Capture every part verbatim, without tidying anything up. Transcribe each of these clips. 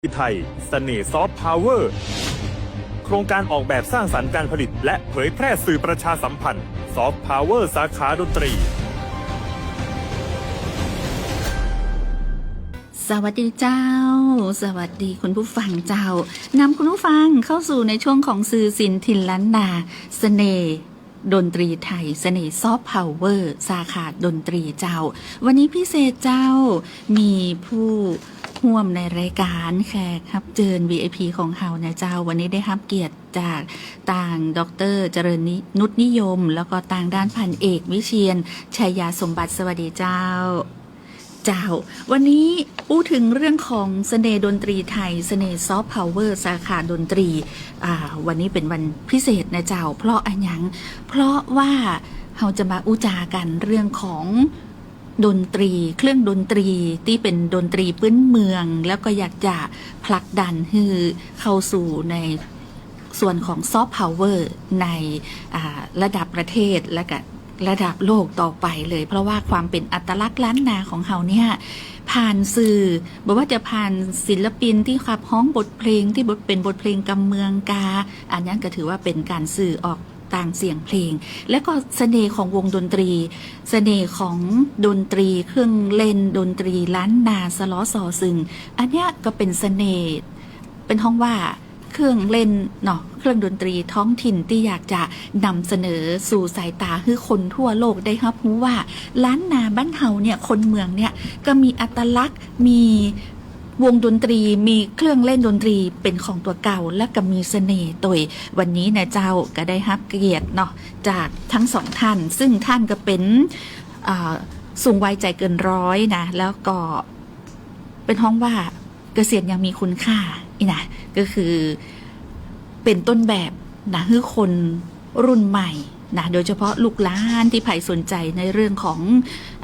ไทย เสน่ห์ซอฟต์พาวเวอร์ โครงการออกแบบสร้างสรรค์การผลิต และเผยแพร่สื่อประชาสัมพันธ์ ซอฟต์พาวเวอร์ สาขาดนตรี สวัสดีเจ้า สวัสดีคุณผู้ฟังเจ้า นำคุณผู้ฟังเข้าสู่ในช่วงของสื่อสินถิ่นล้านนา เสน่ห์ดนตรีไทย เสน่ห์ซอฟต์พาวเวอร์ สาขาดนตรีเจ้า วันนี้พิเศษเจ้า มีผู้ร่วมในรายการ แขกฮับเจิญ วีไอพี ของเฮานะเจ้า วันนี้ได้ฮับเกียรติจากตางด็อกเตอร์เจริญนิ นุชนิยม แล้วก็ตางด้านพันเอกวิเชียร ชัยยาสมบัติ สวัสดีเจ้า เจ้า วันนี้อู้ถึงเรื่องของเสน่ห์ดนตรีไทย เสน่ห์ซอฟต์พาวเวอร์ สาขาดนตรี อ่า วันนี้เป๋นวันพิเศษนะเจ้า เพราะอะหยัง เพราะว่าเฮาจะมาอู้จากั๋นเรื่องของดนตรี เครื่องดนตรีตี้เป๋นดนตรีปื๊นเมือง แล้วก็อยากจะผลักดันหื้อเข้าสู่ใน ส่วนของซอฟต์พาวเวอร์ใน อ่า ระดับประเทศและก็ระดับโลกต่อไปเลย เพราะว่าความเป๋นอัตลักษณ์ล้านนาของเฮาเนี่ย ผ่านสื่อ บ่ว่าจะผ่านศิลปินตี้ขับฮ้องบทเพลงตี้บท เป๋นบทเพลงกำเมืองกา อันนั้นก็ถือว่าเป๋นก๋านสื่อออกตางเสียงเพลง และก็เสน่ห์ของวงดนตรี เสน่ห์ของดนตรี เครื่องเล่นดนตรีล้านนา สะเลาะซอซึง อันเนี้ยก็เป๋นเสน่ห์ เป๋นฮ้องว่า เครื่องเล่นเนาะ เครื่องดนตรีท้องถิ่นตี้อยากจะนำเสนอสู่สายตาหื้อคนทั่วโลกได้ฮับฮู้ว่า ล้านนาบ้านเฮาเนี่ย คนเมืองเนี่ย ก็มีอัตลักษณ์ มีวงดนตรี มีเครื่องเล่นดนตรีเป๋นของตั๋วเก่า และก็มีเสน่ห์ตวย วันนี้นะเจ้า ก็ได้ฮับเกียรติเนาะ จากทั้งสองท่าน ซึ่งท่านก็เป๋น อ่า สูงวัยจ๋ายเกินร้อยนะ แล้วก็เป๋นฮ้องว่า เกษียณอย่างมีคุณค่า อี้นะ ก็คือเป๋นต้นแบบนะ หื้อคนรุ่นใหม่นะ โดยเฉพาะลูกหลานตี้ใผสนใจ๋ในเรื่องของ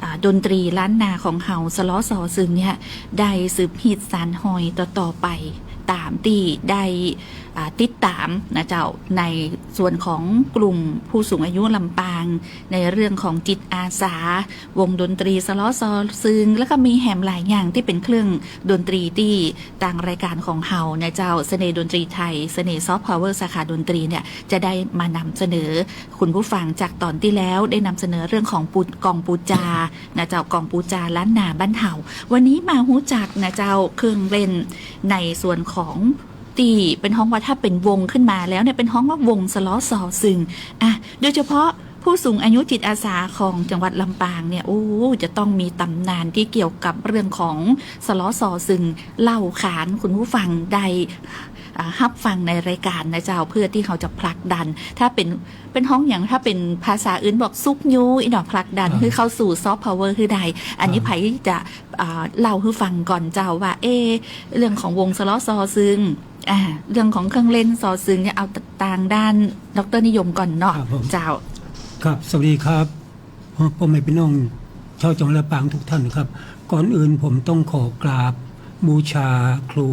อ่า ดนตรีล้านนาของเฮา สะเลาะซอซึงเนี่ย ได้สืบฮิตสานฮอยต่อๆ ไป ต๋ามตี้ได้ อ่า ติดต๋ามนะเจ้า ในส่วนของกลุ่มผู้สูงอายุลำปาง ในเรื่องของจิตอาสา วงดนตรีสะเลาะซอซึง แล้วก็มีแหมหลายอย่างตี้เป๋นเครื่องดนตรีตี้ตางรายการของเฮานะเจ้า เสน่ห์ดนตรีไทย เสน่ห์ซอฟต์พาวเวอร์ สาขาดนตรีเนี่ย จะได้มานำเสนอคุณผู้ฟัง จากต๋อนตี้แล้วได้นำเสนอเรื่องของปู กองปูจานะเจ้า กองปูจาล้านนาบ้านเฮา วันนี้มาฮู้จักนะเจ้า เครื่องเล่นในส่วนของตี้เป๋นฮ้องว่า ถ้าเป๋นวงขึ้นมาแล้วเนี่ย เป๋นฮ้องว่าวงสะเลาะซอซึง อ่ะ โดยเฉพาะ ผู้สูงอายุจิตอาสาของจังหวัดลำปางเนี่ย โอ้ จะต้องมีต๋ำนานตี้เกี่ยวกับเรื่องของสะเลาะซอซึงเล่าขาน คุณผู้ฟังได้ อ่า ฮับฟังในรายการนะเจ้า เพื่อตี้เฮาจะผลักดัน ถ้าเป๋น เป๋นฮ้องอย่าง ถ้าเป๋นภาษาอื่นบอกซุกยู้ อี้เนาะ ผลักดัน อ่า หื้อเข้าสู่ซอฟต์พาวเวอร์หื้อได้ อันนี้ อ่า ใผจะ อ่า เล่าหื้อฟังก่อนเจ้าว่า เอ๊ะ เรื่องของวงสะเลาะซอซึง อ่า เรื่องของเครื่องเล่นซอซึงเนี่ย เอาตางด้านด็อกเตอร์นิยมก่อนเนาะ ครับผม เจ้า ครับ สวัสดีครับ พ่อแม่พี่น้องชาวจังหวัดลำปางทุกท่านครับ ก่อนอื่นผมต้องขอกราบบูชาครู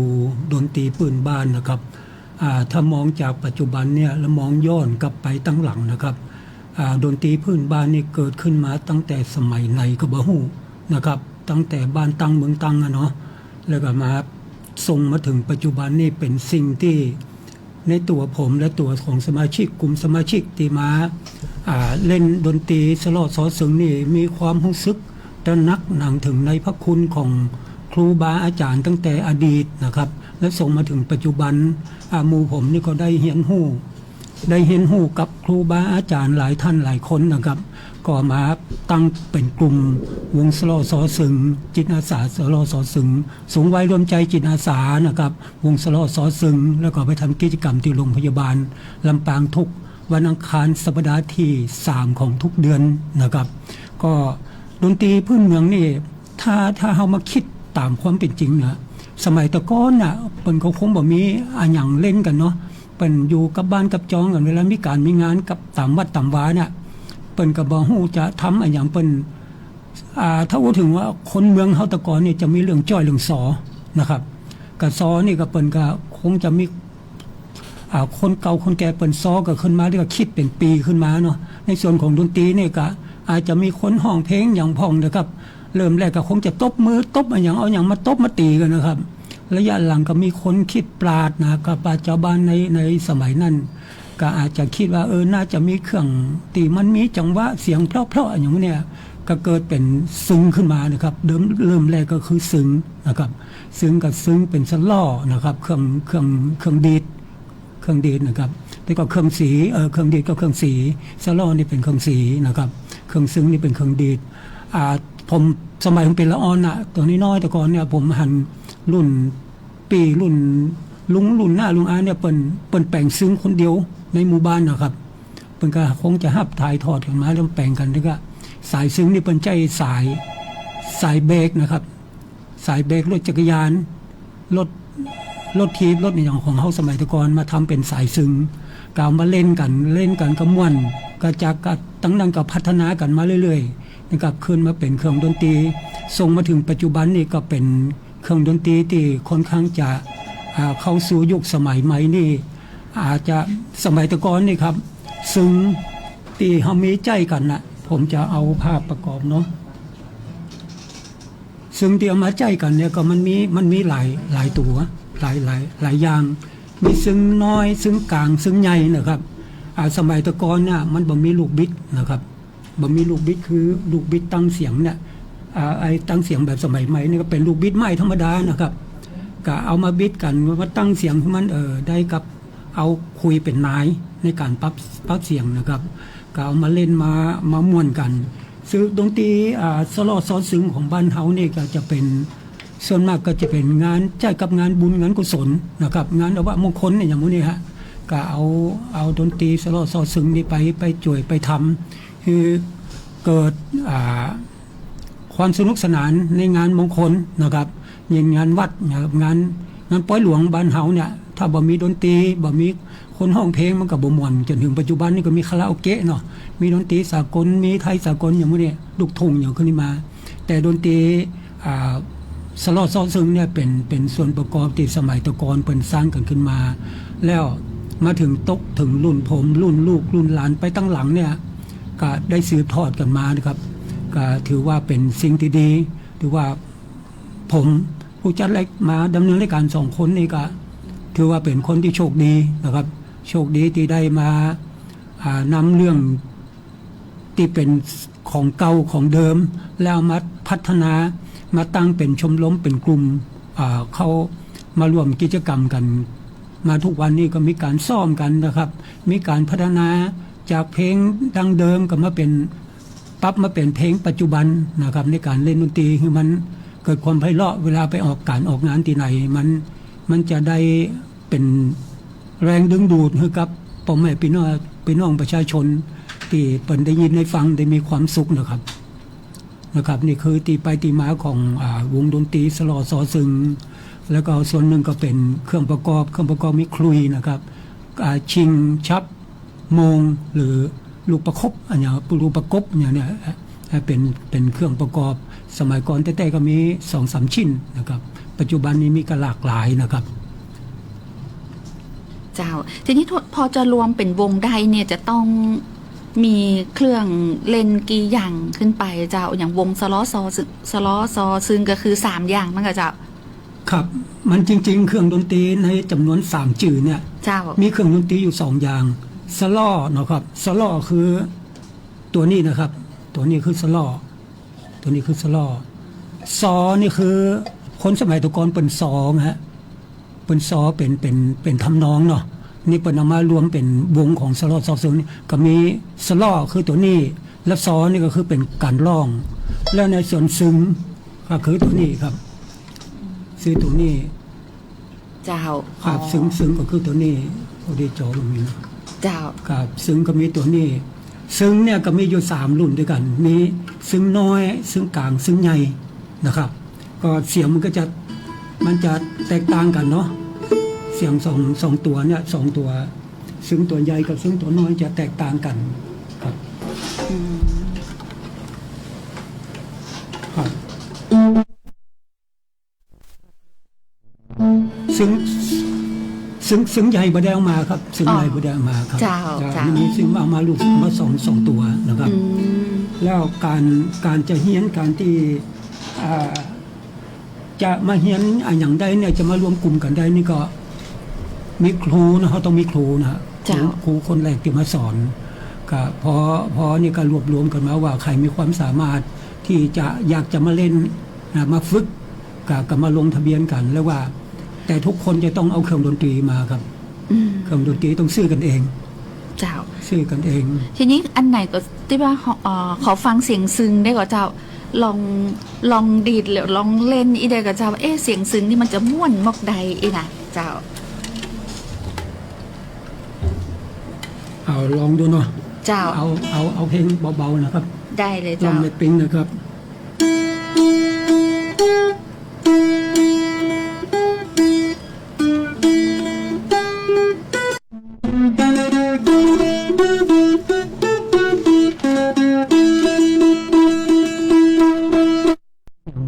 ดนตรีพื้นบ้านนะครับ อ่า ถ้ามองจากปัจจุบันเนี่ย แล้วมองย้อนกลับไปตั้งหลังนะครับ อ่า ดนตรีพื้นบ้านนี่เกิดขึ้นมาตั้งแต่สมัยไหนก็บ่ฮู้นะครับ ตั้งแต่บ้านตั้งเมืองตั้งอะเนาะ แล้วก็มาส่งมาถึงปัจจุบันนี่เป๋นสิ่งตี้ในตั๋วผมและตั๋วของสมาชิก กลุ่มสมาชิกตี้มา อ่า เล่นดนตรีสะเลาะซอซึงนี่ มีความฮู้สึกตระหนักหนังเถิงในพระคุณของครูบาอาจ๋ารย์ตั้งแต่อดีตนะครับ และส่งมาถึงปัจจุบัน อ่า หมู่ผมนี่ก็ได้เฮียนฮู้ ได้เฮียนฮู้กับครูบาอาจ๋ารย์หลายท่านหลายคนนะครับ ก็มาตั้งเป๋นกลุ่มวงสะเลาะซอซึง จิตอาสาสะเลาะซอซึง สูงวัยรวมใจจิตอาสานะครับ วงสะเลาะซอซึง แล้วก็ไปทำกิจกรรมตี้โรงพยาบาลลำปางทุกวันอังคารสัปดาห์ตี้สามของทุกเดือนนะครับ ก็ดนตรีพื้นเมืองนี่ ถ้า ถ้าเฮามาคิดต๋ามความเป๋นจริงนะ สมัยตะก่อนน่ะ เปิ้นก็คงบ่มีอะหยังเล่นกั๋นเนาะ เปิ้นอยู่กับบ้านกับจองกั๋น เวลามีก๋านมีงานกับต๋ามวัดต๋ามวาน่ะ เปิ้นก็บ่ฮู้จะทำอะหยัง เปิ้น อ่า ถ้าอู้เถิงว่าคนเมืองเฮาตะก่อนนี่จะมีเรื่องจ้อยเรื่องซอนะครับ ก็ซอนี่ก็เปิ้นก็คงจะมี อ่า คนเก่าคนแก่เปิ้นซอก็ขึ้นมา แล้วก็คิดเป๋นปีขึ้นมาเนาะ ในส่วนของดนตรีนี่ก็อาจจะมีคนฮ้องเพลงหยังพ่องนะครับ เริ่มแรกก็คงจะตบมือ ตบอะหยัง เอาหยังมาตบมาตี๋กั๋นนะครับ ระยะหลังก็มีคนคิดปราดนะครับ ปราดชาวบ้านใน ในสมัยนั้น ก็อาจจะคิดว่า เออ น่าจะมีเครื่องตี้มันมีจังหวะเสียงเพราะๆ อย่างเนี้ย ก็เกิดเป๋นซึงขึ้นมานะครับ เริ่ม เริ่มแรกก็คือซึงนะครับ ซึงก็ซึงเป๋นสะหล่อนะครับ เครื่อง เครื่อง เครื่องดีด เครื่องดีดนะครับ แล้วก็เครื่องสี เออ เครื่องดีดก็เครื่องสี สะหล่อนี่เป๋นเครื่องสีนะครับ เครื่องซึงนี่เป๋นเครื่องดีด อ่า ผม สมัยผมเป๋นละอ่อนน่ะ ต๋อนน้อยๆ แต่ก่อนเนี่ย ผมหันรุ่นปี้ รุ่นลุง รุ่นน้า รุ่นอาเนี่ย เปิ้น เปิ้นแป๋งซึงคนเดียวในหมู่บ้านนะครับ เปิ้นก็คงจะฮับถ่ายทอดกั๋นมา แล้วแป๋งกั๋น แล้วก็สายซึงนี่เปิ้นใจ๊สาย สายเบรกนะครับ สายเบรกรถจักรยาน รถ รถถีบ รถอะหยังของเฮาสมัยแต่ก่อน มาทำเป๋นสายซึง ก็เอามาเล่นกั๋น เล่นกั๋นก็ม่วน ก็จาก ก็ตั้งนั้นก็พัฒนากั๋นมาเรื่อยๆ นะครับ ขึ้นมาเป๋นเครื่องดนตรี ส่งมาเถิงปัจจุบันนี่ก็เป๋นเครื่องดนตรีตี้ค่อนข้างจะ อ่า เข้าสู่ยุคสมัยใหม่นี่ อาจจะสมัยแต่ก่อนนี่ครับ ซึงตี้เฮามีใจ๊กั๋นน่ะ ผมจะเอาภาพประกอบเนาะ ซึงตี้เอามาใจ๊กั๋นเนี่ยก็มันมี มันมีหลาย หลายตั๋ว หลาย หลาย หลายอย่าง มีซึงน้อย ซึงก๋าง ซึงใหญ่นะครับ อ่า สมัยแต่ก่อนเนี่ยมันบ่มีลูกบิดนะครับ บ่มีลูกบิด คือลูกบิดตั้งเสียงเนี่ย อ่า ไอ้ตั้งเสียงแบบสมัยใหม่นี่ก็เป๋นลูกบิดไม้ธรรมดานะครับ ก็เอามาบิดกั๋น มาตั้งเสียงหื้อมัน เออ ได้กับเอาคุยเป๋นนายในก๋านปรับ ปรับเสียงนะครับ ก็เอามาเล่นมา มาม่วนกั๋น ซึ่งดนตรี อ่า สะหล่อซอซึงของบ้านเฮานี่ก็จะเป๋น ส่วนมากก็จะเป๋นงานใจ๊กับงานบุญงานกุศลนะครับ งานอัปมงคลเนี่ย อย่างพวกนี้ฮะ ก็เอา เอาดนตรีสะหล่อซอซึงนี่ไป ไปจ้วยไปทำ คือเกิด อ่า ความสนุกสนานในงานมงคลนะครับ อย่างงานวัดนะครับ งาน งานปอยหลวงบ้านเฮาเนี่ย ถ้าบ่มีดนตรี บ่มีคนฮ้องเพลง มันก็บ่ม่วน จ๋นเถิงปัจจุบันนี่ก็มีคาราโอเกะเนาะ มีดนตรีสากล มีไทยสากล อย่างพวกนี้ ลูกทุ่ง อย่างขึ้นมา แต่ดนตรี อ่า สะหล่อซอซึงเนี่ยเป๋น เป๋นส่วนประกอบตี้สมัยแต่ก่อนเปิ้นสร้างกั๋นขึ้นมา แล้วมาเถิงตกเถิงรุ่นผม รุ่นลูก รุ่นหลานไปตังหลังเนี่ย ก็ได้สืบทอดกั๋นมานะครับ ก็ถือว่าเป๋นสิ่งตี้ดี ถือว่าผมผู้จัดราย มาดำเนินรายก๋านสองคนนี่ก็ถือว่าเป๋นคนตี้โชคดีนะครับ โชคดีตี้ได้มา อ่า นำเรื่อง ตี้เป๋นของเก่าของเดิม แล้วเอามาพัฒนา มาตั้งเป๋นชมรม เป๋นกลุ่ม อ่า เข้ามาร่วมกิจกรรมกั๋น มาทุกวันนี้ก็มีก๋านซ้อมกั๋นนะครับ มีก๋านพัฒนาจากเพลงดั้งเดิมก็มาเป๋น ปรับมาเป๋นเพลงปัจจุบันนะครับ ในก๋านเล่นดนตรีหื้อมันเกิดความไพเราะ เวลาไปออกก๋านออกงานตี้ไหน มัน มันจะได้ เป๋นแรงดึงดูดหื้อกับป้อแม่ปี้น้อง ปี้น้องประชาชนตี้เปิ้นได้ยินได้ฟังได้มีความสุขนะครับ นะครับ นี่คือตี้ไปตี้มาของ อ่า วงดนตรีสะหล่อซอซึง แล้วก็ส่วนนึ่งก็เป๋นเครื่องประกอบ เครื่องประกอบมีขลุ่ยนะครับ อ่า ชิง ฉับ โมง หรือลูกประคบ อะหยัง ลูกประกบเนี่ย เนี่ย เป๋น เป๋นเครื่องประกอบ สมัยก่อนแต๊ๆ ก็มีสองสามชิ้นนะครับ ปัจจุบันนี้มีก็หลากหลายนะครับ เจ้า ทีนี้พอจะรวมเป๋นวงได้เนี่ย จะต้องมีเครื่องเล่นกี่อย่างขึ้นไปเจ้า อย่างวงสะหล่อซอซึง สะหล่อซอซึงก็คือสามอย่างมั้งคะเจ้า ครับ มันจริงๆ เครื่องดนตรีในจ๋ำนวนสามจื่อเนี่ย เจ้า มีเครื่องดนตรีอยู่สองอย่าง สะหล่อเนาะครับ สะหล่อคือตั๋วนี้นะครับ ตั๋วนี้คือสะหล่อ ตั๋วนี้คือสะหล่อ ซอนี่คือคนสมัยแต่ก่อนเปิ้นซอนะฮะ เปิ้นซอเป๋น เป๋น เป๋นทำนองเนาะ นี่เปิ้นเอามารวมเป๋นวงของสะหล่อซอซึงนี่ ก็มีสะหล่อคือตั๋วนี้ และซอนี่ก็คือเป๋นก๋านฮ้อง แล้วในส่วนซึงก็คือตั๋วนี้ครับ คือตั๋วนี้ เจ้า ครับ อ๋อ ซึง ซึงก็คือตั๋วนี้ พอดีจ๋อบ่มีนะ เจ้า ครับ ซึงก็มีตั๋วนี้ ซึงเนี่ยก็มีอยู่สามรุ่นด้วยกั๋น มีซึงน้อย ซึงก๋าง ซึงใหญ่นะครับ ก็เสียงมันก็จะ มันจะแตกต่างกั๋นเนาะ เสียงสอง สองตั๋วเนี่ย สองตั๋ว ซึงตั๋วใหญ่กับซึงตั๋วน้อยจะแตกต่างกั๋นครับ อืม ครับ ซึ่ง ซึ่ง ซึ่งใหญ่บ่ได้เอามาครับ ซึ่ง อ๋อ ใหญ่บ่ได้เอามาครับ เจ้า เจ้า เจ้า นี่ซึ่งเอามาลูก มาสอง สองตั๋วนะครับ อืม แล้วก๋าน ก๋านจะเฮียน ก๋านตี้ อ่า จะมาเฮียนอะหยังได้เนี่ย จะมารวมกลุ่มกั๋นได้นี่ก็มีครูนะ เฮาต้องมีครูนะ เจ้า ครู ครูคนแรกตี้มาสอน ก็พอ พอนี่ก็รวบรวมกั๋นมาว่าใผมีความสามารถตี้จะ อยากจะมาเล่นนะ มาฝึก ก็ ก็มาลงทะเบียนกั๋น แล้วว่า แต่ทุกคนจะต้องเอาเครื่องดนตรีมาครับ อืม เครื่องดนตรีต้องซื้อกั๋นเอง เจ้า ซื้อกั๋นเอง ทีนี้อันไหนก็ตี้ว่า เอ่อ ขอฟังเสียงซึงได้ก่อเจ้า ลอง ลองดีดหรือลองเล่นอี้ได้ก่อเจ้า เอ๊ะ เสียงซึงนี่มันจะม่วนมอกใดอี้นะเจ้า เอาลองดูเนาะ เจ้า เอา เอา เอาเพลงเบาๆ นะครับ ได้เลยเจ้า ลองแม่ปิ๊งนะครับ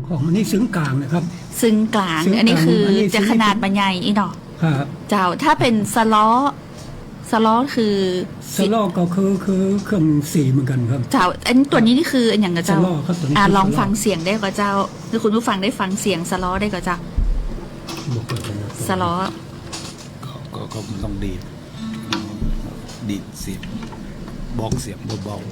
ของอันนี้ซึ้งกลางนะครับ ซึ้งกลาง ซึ้งกลาง อันนี้คือ อันนี้จะขนาดบ่าใหญ่อี้เนาะ ครับ เจ้า ถ้าเป๋นสะเลาะ สะเลาะคือ สะเลาะก็คือ คือเครื่องสี่เหมือนกั๋นครับ เจ้า อันตัวนี้นี่คืออันหยังก่อเจ้า สะเลาะครับ ตัวนี้ อ่า คือ ลองฟังเสียงได้ก่อเจ้า ให้คุณผู้ฟังได้ฟังเสียงสะเลาะได้ก่อเจ้า บอกก่อนนะ สะเลาะ ก็ ก็ ก็มันต้องดีด ดีดเสียง บอกเสียงเบาๆ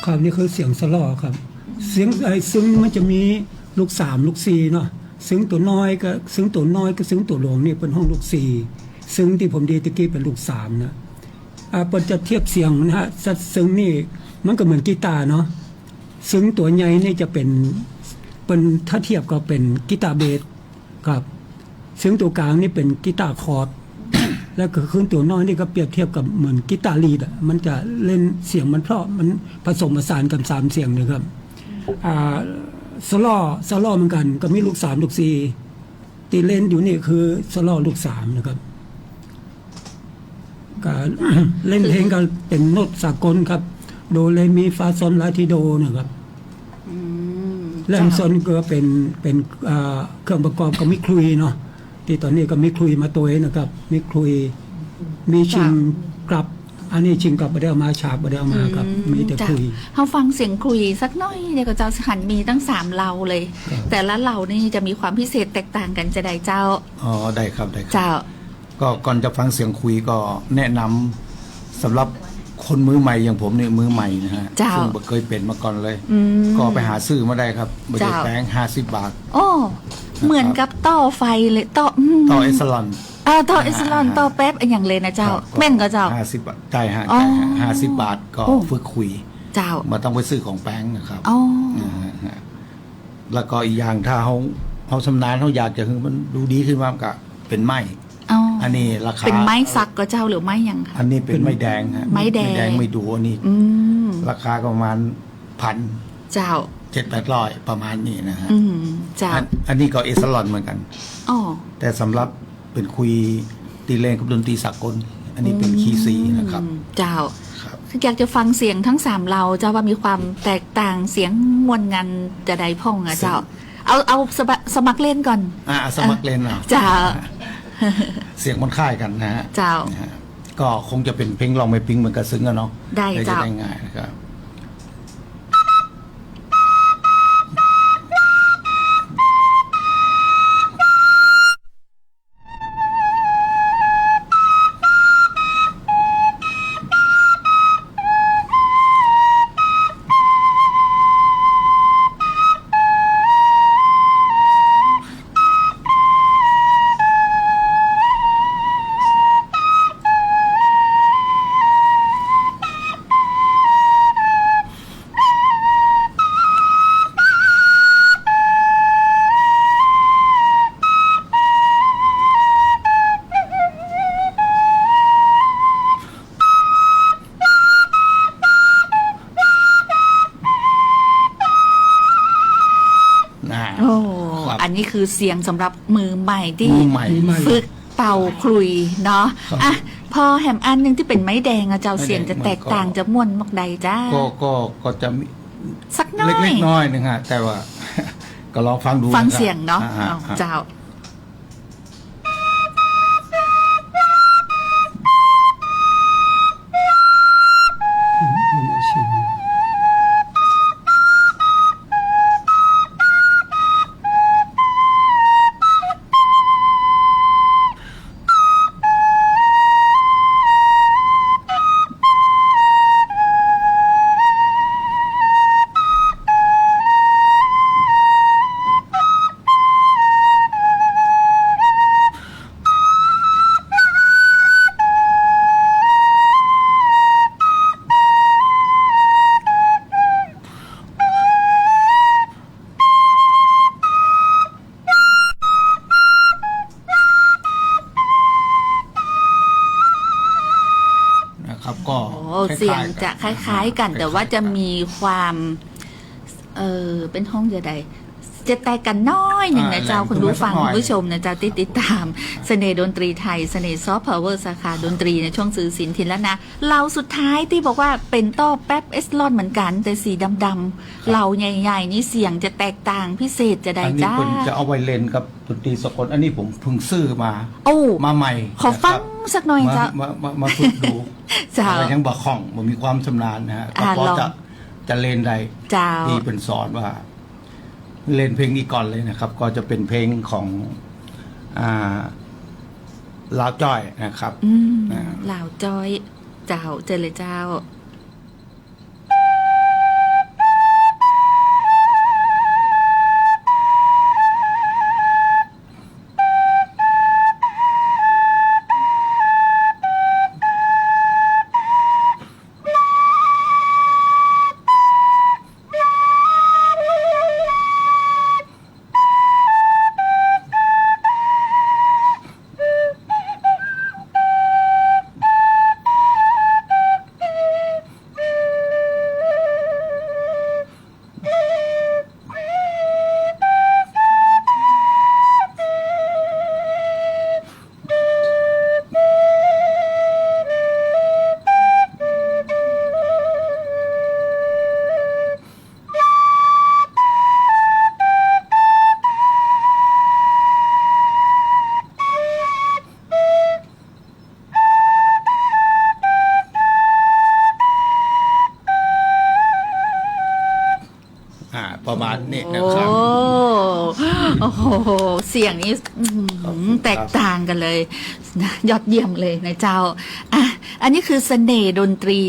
ครับ นี่คือเสียงสะเลาะครับ เสียงไอ้ซึ่งมันจะมีลูกสาม ลูกสี่เนาะ ซึ่งตั๋วน้อยกับ ซึ่งตั๋วน้อยกับซึ่งตั๋วหลวงนี่เปิ้นฮ้องลูกสี่ ซึ่งตี้ผมดีดตะกี้เป๋นลูกสามนะ อ่า เปิ้นจะเทียบเสียงนะฮะ ซึ่งนี่มันก็เหมือนกีตาร์เนาะ ซึ่งตั๋วใหญ่นี่จะเป๋น เปิ้นถ้าเทียบก็เป๋นกีตาร์เบส ครับ ซึ่งตั๋วกลางนี่เป๋นกีตาร์คอร์ด แล้วก็ซึ่งตั๋วน้อยนี่ก็เปรียบเทียบกับเหมือนกีตาร์ลีดอะ มันจะเล่นเสียงมันเพราะ มันผสมผสานกั๋นสามเสียงนี่ครับ อ่า สะเลาะ สะเลาะเหมือนกั๋น ก็มีลูกสาม ลูกสี่ ตี้เล่นอยู่นี่คือสะเลาะลูกสามนะครับ ก็ เล่นเพลงก็เป๋นโน้ตสากลครับ โด เร มี ฟา ซอล ลา ที โด นะครับ อืม และ เจ้า ส่วนก็เป๋น เป๋น อ่า เครื่องประกอบก็มีขลุ่ยเนาะ ตี้ต๋อนนี้ก็มีขลุ่ยมาตวยนะครับ มีขลุ่ย มี เจ้า ชิงกลับ อันนี้ชิงกลับบ่ได้เอามา ฉาบบ่ได้เอามาครับ อืม มีแต่ เจ้า ขลุ่ย เฮาฟังเสียงขลุ่ยสักหน้อยเดียวก่อเจ้า หันมีตั้งสามเหล่าเลย ครับ แต่ละเหล่านี่จะมีความพิเศษแตกต่างกั๋นจาใดเจ้า อ๋อ ได้ครับ ได้ครับ เจ้า ก็ก่อนจะฟังเสียงขลุ่ยก็แนะนำสำหรับคนมือใหม่อย่างผมนี่ มือใหม่นะฮะ เจ้า ซึ่งบ่เกยเป๋นมาก่อนเลย อืม ก็ไปหาซื้อมาได้ครับ บ่ได้ เจ้า แพง ห้าสิบบาท โอ้ นะครับ เหมือนกับต่อไฟเลย ต่อ อืม ต่อเอสซาลอน เออ ต่อเอสซาลอน อ่า ต่อแป๊บอะหยังเลยนะเจ้า ครับ แม่นก่อเจ้า ห้าสิบบาท ใจ้ฮะ อ๋อ ใจ้ฮะ ห้าสิบบาทก็ โอ้ ฝึกขลุ่ย เจ้า บ่ต้องไปซื้อของแปงนะครับ อ๋อ นะฮะ แล้วก็อีกอย่างถ้าเฮา เฮาชำนาญ เฮาอยากจะหื้อมันดูดีขึ้นมา มันก็เป๋นไม้ อ๋อ อันนี้ราคา เป๋นไม้สักก่อเจ้าหรือไม้หยังคะ อันนี้เป๋นไม้แดงฮะ ไม้แดง ไม้แดง ไม้ดูอันนี้ อืม ราคาก็ประมาณพัน เจ้า เจ็ดแปดร้อย ประมาณนี้นะฮะ อืม เจ้า อัน อันนี้ก็เอสซาลอนเหมือนกั๋น อ๋อ แต่สำหรับเป๋นขลุ่ยตี้เล่นกับดนตรีสากล อันนี้เป๋น อืม คีย์ซีนะครับ เจ้า ครับ คืออยากจะฟังเสียงทั้งสามเหล่าเจ้า ว่ามีความแตกต่าง เสียงม่วนงันจาใดพ่องอะเจ้า ซึ่ง เอา เอาสมัคร สมัครเล่นก่อน อ่ะ สมัครเล่นเอา เจ้า เสียงมันคล้ายกั๋นนะฮะ เจ้า นะฮะ ก็คงจะเป๋นเพลงร้องแม่ปิ๊งเหมือนกับซึ่งอะเนาะ ได้ เดี๋ยวจะ เจ้า ได้ง่ายนะครับ อันนี้คือเสียงสำหรับมือใหม่ตี้ มือใหม่ มือใหม่ ฝึกเป่าขลุ่ยเนาะ ครับ อ่ะ พอแหมอันหนึ่งตี้เป๋นไม้แดงอะเจ้า ไม้แดง เสียงจะแตกต่าง มันก็ จะม่วนมากใดเจ้า ก็ ก็ ก็จะมี สักหน้อย เล็กๆ น้อยหนึ่งฮะ แต่ว่า ก็ลองฟังดู ฟัง นะครับ เสียงเนาะ อ่า อ่า อ๋อ อ่า เจ้า นะครับ ก็ โอ้ คล้ายๆ เสียงจะคล้ายๆ กัน กัน แต่ว่าจะมีความ เอ่อ เป๋นฮ้องจะใด จะแตกกันน้อยหนึ่งนะเจ้า อ่า คุณผู้ฟัง แหลมขึ้นมาสักหน่อย คุณผู้ชมนะเจ้า ตี้ติดตามเสน่ห์ดนตรีไทย เสน่ห์ซอฟต์พาวเวอร์ สาขาดนตรีในช่วงสื่อศิลป์ถิ่นล้านนา เหล่าสุดท้ายตี้บอกว่าเป๋นต้อแป๊บเอสลอนเหมือนกัน แต่สีดำๆ ครับ เหล่าใหญ่ๆ นี่เสียงจะแตกต่างพิเศษจะใด อันนี้ เจ้า เปิ้นจะเอาไว้เล่นกับดนตรีสากล อันนี้ผมเพิ่งซื้อมา โอ้ มาใหม่ ขอฟัง นะครับ สักหน่อย มา เจ้า มา มา มาฝึกดู เจ้า แต่ยังบ่คล่อง บ่มีความชำนาญนะฮะ อ่า ก็พอ ลอง จะ จะเล่นได้ เจ้า ตี้เปิ้นสอนว่า เล่นเพลงนี้ก่อนเลยนะครับ ก็จะเป็นเพลงของ อ่า ลาวจ้อยนะครับ อืม อ่า ลาวจ้อย เจ้า เจิญเลยเจ้าอ่า ประมาณนี้นะครับ โอ้ โอ้โห เสียงนี่ อื้อหือ ครับ แตกต่างกันเลยนะ ยอดเยี่ยมเลยนะเจ้า อ่ะ อันนี้คือเสน่ห์ดนตรี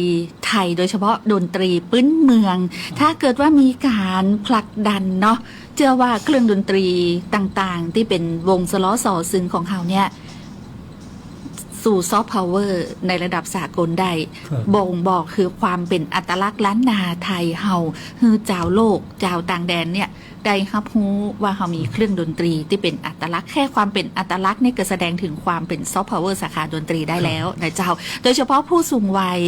ไทย โดยเฉพาะดนตรีปื๊นเมือง ถ้าเกิดว่ามีก๋านผลักดันเนาะ เจื้อว่าเครื่องดนตรีต่างๆ ตี้เป๋นวงสะเล้อส่อเสิงของเฮาเนี่ย สู่ซอฟต์พาวเวอร์ในระดับสากลได้ ครับ บ่งบอกคือความเป๋นอัตลักษณ์ล้านนาไทยเฮา หื้อจาวโลก จาวต่างแดนเนี่ย ได้ฮับฮู้ว่าเฮามีเครื่องดนตรีตี้เป๋นอัตลักษณ์ แค่ความเป๋นอัตลักษณ์นี่ก็แสดงถึงความเป๋นซอฟต์พาวเวอร์สาขาดนตรีได้แล้วนะเจ้า โดยเฉพาะผู้สูงวัย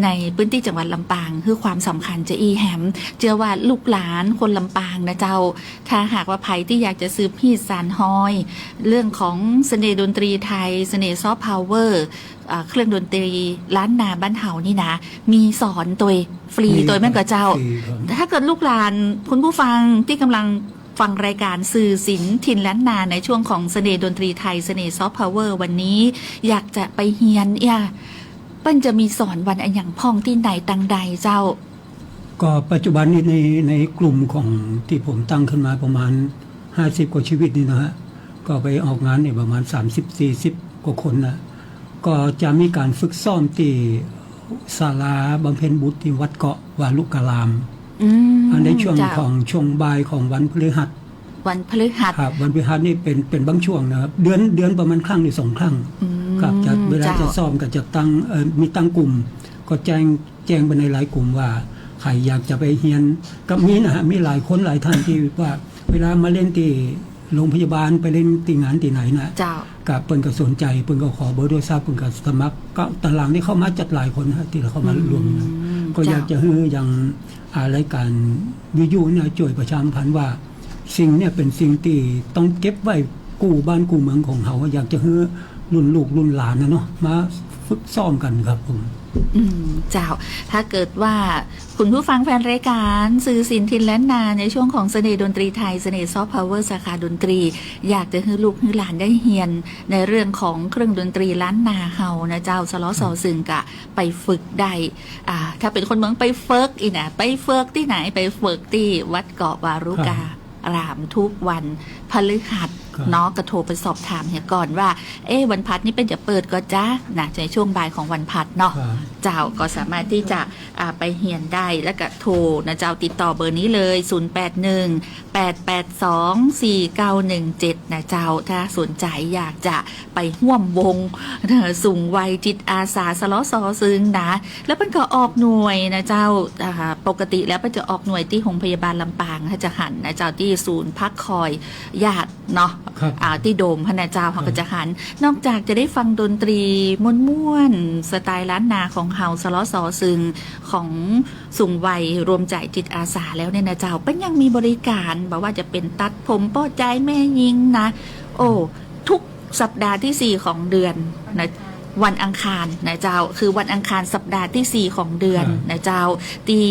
ในพื้นตี้จังหวัดลำปาง หื้อความสำคัญจะอี้แหม เจื้อว่าลูกหลานคนลำปางนะเจ้า ถ้าหากว่าใผตี้อยากจะสืบฮีตสานฮอย เรื่องของเสน่ห์ดนตรีไทย เสน่ห์ซอฟต์พาวเวอร์ อ่า เครื่องดนตรีล้านนาบ้านเฮานี่นะ มีสอนตวยฟรี มี ตวยแม่นก่อเจ้า ฟรีครับ ถ้าเกิดลูกหลานคุณผู้ฟังตี้ก่ำลังฟังรายก๋านสื่อศิลป์ถิ่นล้านนาในช่วงของเสน่ห์ดนตรีไทย เสน่ห์ซอฟต์พาวเวอร์วันนี้ อยากจะไปเฮียนเอี้ย เปิ้นจะมีสอนวันอะหยังพ่องตี้ไหนตังใดเจ้า ก็ปัจจุบันนี้ใน ในกลุ่มของตี้ผมตั้งขึ้นมาประมาณห้าสิบกว่าชีวิตนี่นะฮะ ก็ไปออกงานเนี่ยประมาณสามสิบสี่สิบกว่าคนนะ ก็จะมีก๋านฝึกซ้อมตี้ศาลาบำเพ็ญบุญตี้วัดเกาะวาลุการาม อืม อ่า ในช่วง เจ้า ของช่วงบ่ายของวันพฤหัส วันพฤหัส ครับ วันพฤหัสนี่เป๋น เป๋นบางช่วงนะครับ เดือน เดือนประมาณครั้งหนึ่งสองครั้ง อืม ครับ จะ เวลา เจ้า จะซ้อมก็จะตั้ง เอ่อ มีตั้งกลุ่ม ก็แจ้ง แจ้งไปในไลน์กลุ่มว่าใผอยากจะไปเฮียน ก็มีนะฮะ มีหลายคนหลายท่านตี้ว่าเวลามาเล่นตี้โรงพยาบาล ไปเล่นตี้งานตี้ไหนนะ เจ้า ก็เปิ้นก็สนใจ เปิ้นก็ขอเบอร์โทรศัพท์ เปิ้นก็สมัคร ก็ตอนหลังนี่เข้ามาจัดหลายคนนะฮะ ตี้เข้ามาร่วมนะ อืม ก็อยาก เจ้า จะหื้ออย่าง อ่า รายก๋านวิทยุเนี่ยจ้วยประชาสัมพันธ์ว่า สิ่งเนี่ยเป๋นสิ่งตี้ต้องเก็บไว้กู้บ้านกู้เมืองของเฮา อยากจะหื้อรุ่นลูกรุ่นหลานน่ะเนาะ มาฝึกซ้อมกั๋นครับผม อืม เจ้า ถ้าเกิดว่าคุณผู้ฟังแฟนรายก๋าน สื่อศิลป์ถิ่นล้านนา ในช่วงของเสน่ห์ดนตรีไทย เสน่ห์ซอฟต์พาวเวอร์ สาขาดนตรี อยากจะหื้อลูกหื้อหลานได้เฮียนในเรื่องของเครื่องดนตรีล้านนาเฮานะเจ้า สล ส ซึ่งก็ไปฝึกได้ อ่า ถ้าเป๋นคนเมืองไปเฟิกอี้นะ ไปเฟิกตี้ไหน ไปเฟิกตี้วัดเกาะวารุกา ครับ รามทุกวันพฤหัส ครับ เนาะ ก็โทรไปสอบถามเหียก่อนว่า เอ๊ะ วันพฤหัสนี้เปิ้นจะเปิดก่อจ๊ะนะ ในช่วงบ่ายของวันพฤหัสเนาะ ครับ เจ้า ก็สามารถที่จะ อ่า ไปเฮียนได้ แล้วก็โทรนะเจ้า ติดต่อเบอร์นี้เลย ศูนย์แปดหนึ่ง แปดแปดสอง สี่เก้าหนึ่งเจ็ด นะเจ้า ถ้าสนใจอยากจะไปฮ่วมวง สูงวัยจิตอาสา สล ส ซึ่งนะ แล้วเปิ้นก็ออกหน่วยนะเจ้า อ่า ปกติแล้วเปิ้นจะออกหน่วยตี้โฮงพยาบาลลำปาง ถ้าจะหันนะเจ้า ตี้ศูนย์พักคอยญาติเนาะ ครับ อ่า ตี้โดมหั้นนะเจ้า ครับ เฮาก็จะหัน นอกจากจะได้ฟังดนตรีม่วนๆ สไตล์ล้านนาของเฮา สล ส ซึ่ง ของสูงวัยรวมใจ๋จิตอาสาแล้วเนี่ยนะเจ้า เปิ้นยังมีบริการ บ่ว่าจะเป๋นตัดผมป้อจายแม่ญิงนะ โอ้ ทุกสัปดาห์ตี้สี่ของเดือนนะ วันอังคารนะเจ้า คือวันอังคารสัปดาห์ตี้สี่ของเดือน ครับ นะเจ้า ตี้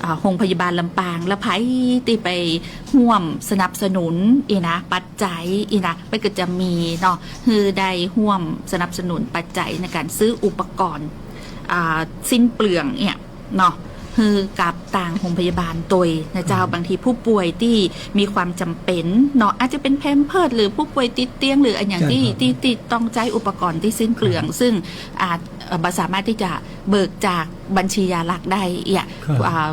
อ่า โฮงพยาบาลลำปาง แล้วใผตี้ไปฮ่วมสนับสนุนอี้นะ ปัจจัยอี้นะ เปิ้นก็จะมีเนาะ หื้อได้ฮ่วมสนับสนุนปัจจัยในก๋านซื้ออุปกรณ์ อ่า สิ้นเปลืองเนี่ยเนาะ หื้อกับตางโฮงพยาบาลตวยนะเจ้า อืม บางทีผู้ป่วยตี้มีความจ๋ำเป๋นเนาะ อาจจะเป๋นแพมเพิร์ส หรือผู้ป่วยติดเตียง หรืออะหยังตี้ ใช่ครับ ตี้ ตี้ต้องใจ๊อุปกรณ์ตี้สิ้นเปลือง ครับ ซึ่งอาจ เอ่อ บ่สามารถตี้จะเบิกจากบัญชียาหลักได้เอี้ย ครับ อ่า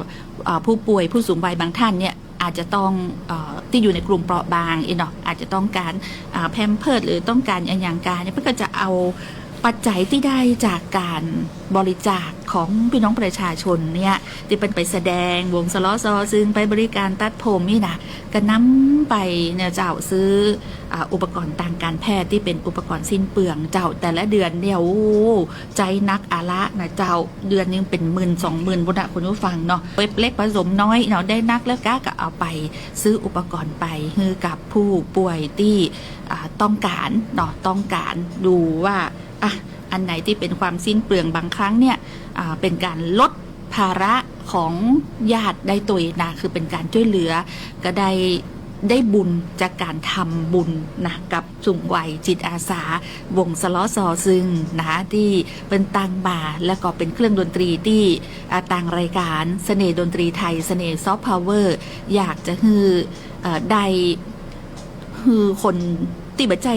อ่า ผู้ป่วยผู้สูงวัยบางท่านเนี่ย อาจจะต้อง เอ่อ ตี้อยู่ในกลุ่มเปราะบางอี้เนาะ อาจจะต้องก๋าน อ่า แพมเพิร์ส หรือต้องก๋านอะหยังก๋านเนี่ย เปิ้นก็จะเอาปัจจัยตี้ได้จากก๋านบริจาคของปี้น้องประชาชนเนี่ย ตี้เปิ้นไปแสดงวงสล ส ซึ่ง ไปบริการตัดผมอี้นะ ก็นำไปเนี่ยเจ้า ซื้อ อ่า อุปกรณ์ตางก๋านแพทย์ตี้เป๋นอุปกรณ์สิ้นเปลืองเจ้า แต่ละเดือนเนี่ย โอ้ ใจ๊นักอะละนะเจ้า เดือนนึ่งเป๋นหมื่นสองหมื่นปู๊นน่ะคุณผู้ฟังเนาะ เว็บเล็กผสมน้อยเนาะ ได้นักแล้วก้าก็เอาไปซื้ออุปกรณ์ไปหื้อกับผู้ป่วยตี้ อ่า ต้องก๋านเนาะ ต้องก๋าน ดูว่า อ่ะ อันไหนตี้เป๋นความสิ้นเปลือง บางครั้งเนี่ย อ่า เป๋นก๋านลดภาระของญาติได้ตวยนะ คือเป๋นก๋านจ้วยเหลือ ก็ได้ ได้บุญจากก๋านทำบุญนะ กับสูงวัยจิตอาสา วงสล ส ซึ่งนะ ตี้เปิ้นตั้งมา แล้วก็เป๋นเครื่องดนตรีตี้ อ่า ตางรายก๋านเสน่ห์ดนตรีไทย เสน่ห์ซอฟต์พาวเวอร์ อยากจะหื้อ เอ่อ ได้ หื้อคนตี้บ่ใจ้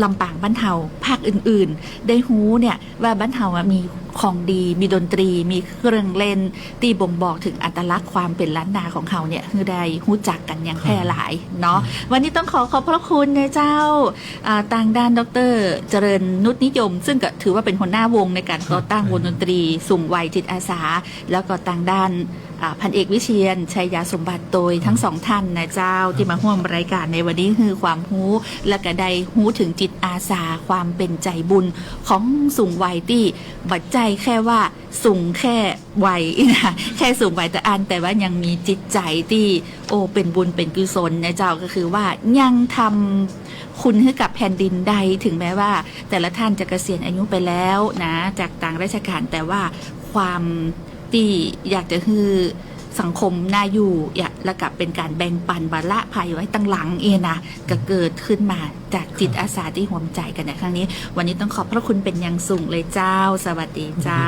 ลำปางบ้านเฮา ภาคอื่นๆ ได้ฮู้เนี่ย ว่าบ้านเฮาอะมีของดี มีดนตรี มีเครื่องเล่นตี้บ่งบอกเถิงอัตลักษณ์ความเป๋นล้านนาของเฮาเนี่ย หื้อได้ฮู้จักกั๋นอย่างแพร่หลายเนาะ ครับ วันนี้ต้องขอขอบพระคุณนะเจ้า อ่า ตางด้านด็อกเตอร์เจริญนุชนิยม ซึ่งก็ถือว่าเป๋นหัวหน้าวงในก๋านก่อตั้ง ครับ วงดนตรีสูงวัยจิตอาสา แล้วก็ตางด้าน อ่า พันเอกวิเชียร ชัยยาสมบัติ ตวย ครับ ทั้งสองท่านนะเจ้า ครับ ตี้มาฮ่วมรายก๋านในวันนี้ หื้อความฮู้ แล้วก็ได้ฮู้เถิงจิตอาสา ความเป๋นใจ๋บุญของสูงวัยตี้บ่ใจ้แค่ว่าสูงแค่วัยนะ แค่สูงวัยเต้าอั้น แต่ว่ายังมีจิตใจ๋ตี้ โอ้ เป๋นบุญเป๋นกุศลนะเจ้า ก็คือว่ายังทำคุณหื้อกับแผ่นดินได้ ถึงแม้ว่าแต่ละท่านจะเกษียณอายุไปแล้วนะ จากตางราชก๋าน แต่ว่าความ ตี้อยากจะหื้อสังคมน่าอยู่ อยาก แล้วก็เป๋นก๋านแบ่งปันภาระภัยไว้ตังหลังเองนะ ก็เกิดขึ้นมาจากจิตอาสาตี้ฮวมใจ๋กั๋นในครั้งนี้ วันนี้ต้องขอบพระคุณเป๋นอย่างสูงเลยเจ้า สวัสดีเจ้า